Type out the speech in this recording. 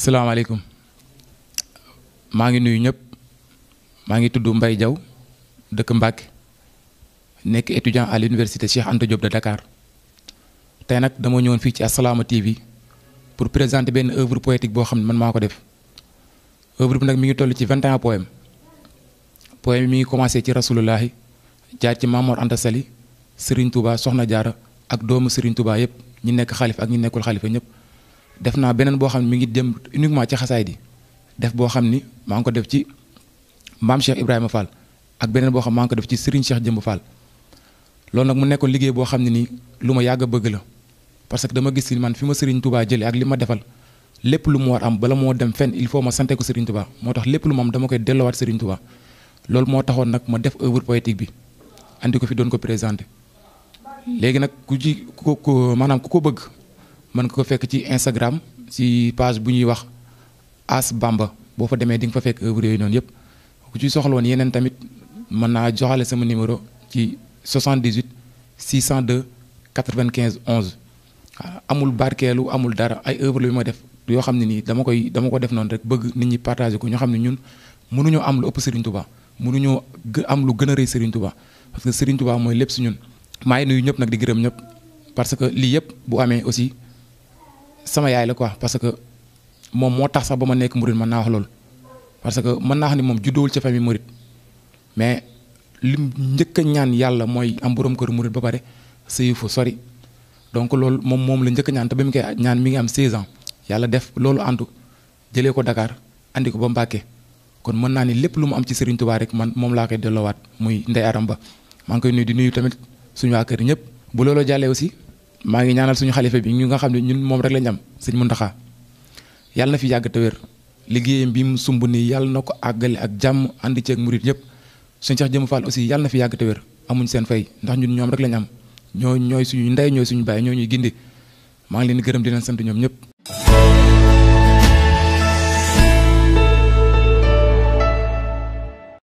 salaamaaleykum maa ngi nuyu ñëpp maa ngi tudd Mbaye Diaw dëkk Mbacké nekk étudiant à l'université Cheikh Anta Diop de Dakar tey nag dama ñëwoon fii ci Assalaamy TV pour présenter benn œuvre poétique boo xam ne man maa ko def œuvre bi nag mi ngi toll ci 21 poèmes poème yi mi ngi commencé ci rasulullahi jaar ci Mamor Anta Sali Serigne Touba Soxna Jaara ak doomu Serigne Touba yëpp ñi nekk xalifa ak ñi nekkul xalifa ñëpp. def naa beneen boo xam ne mi ngi dem uniquement ci xasaay di def boo xam ni maa ngi ko def ci maam Cheikh Ibrahima Fall ak beneen boo xam maa ngi ko def ci Serigne Cheikh Jëmb Fall loolu nag mu nekkoon liggéey boo xam ne nii lu ma yàgg a bëgg la parce que dama gis ni man fi ma Serigne Touba jëlee ak li ma defal lépp lu mu war am bala moo dem fenn il faut ma sante ko Serigne Touba moo tax lépp lu mu am dama koy delloowaat Serigne Touba loolu moo taxoon nag ma def œuvre poétique bi andi ko fi doon ko présenté léegi nag maanaam ku ko bëgg. mën nga ko fekk ci Instagram ci page bu ñuy wax As Bamba boo fa demee di nga fa fekk œuvre yooyu noonu yëpp ku ci soxla woon yeneen tamit mën naa joxale sama numéro ci 78 602 95 11 amul barkeelu amul dara ay œuvre la yu ma def yoo xam ne nii dama ko def noonu rek bëgg nit ñi partager ko ñoo xam ne ñun mënuñoo am lu ëpp Serigne Touba mënuñoo am lu gën a rëy Serigne Touba parce que Serigne Touba mooy lépp si ñun. maa ngi nuyu ñëpp nag di gërëm ñëpp parce que lii yëpp bu amee aussi. sama yaay la quoi parce que moom moo tax sax ba ma nekk murit mën naa wax loolu parce que mën naa wax ni moom juddoowul ci famille murit mais lim njëkk a ñaan yàlla mooy am borom kër murit ba pare sëyu fu sori donc loolu moom la njëkk a ñaan te ba mu koy ñaan mi ngi am 16 ans yàlla def loolu antu jëlee ko Dakar andi ko ba Mbacké kon mën naa ni lépp lu mu am ci Serigne Touba rek man moom laa koy delloowaat muy Ndeye Aram Ba maa ngi koy nuyu di nuyu tamit suñu waa kër ñëpp bu loolu jàllee aussi. maa ngi ñaanal suñu xalifa bi ñu nga xam ne ñun moom rek lañ am sëñ Mountakha yàlla na fi yàgg te wér liggéeyam bi mu sumb nii yàlla na ko àggale ak jàmm ànd ceeg murit yëpp suñu Cheikh Jëmb Fall aussi yàlla na fi yàgg te wér amuñ seen fay ndax ñun ñoom rek lañ am ñooy suñu ndey ñooy suñu baay ñoo ñuy gindi maa ngi leen di gërëm di leen sant ñoom ñëpp.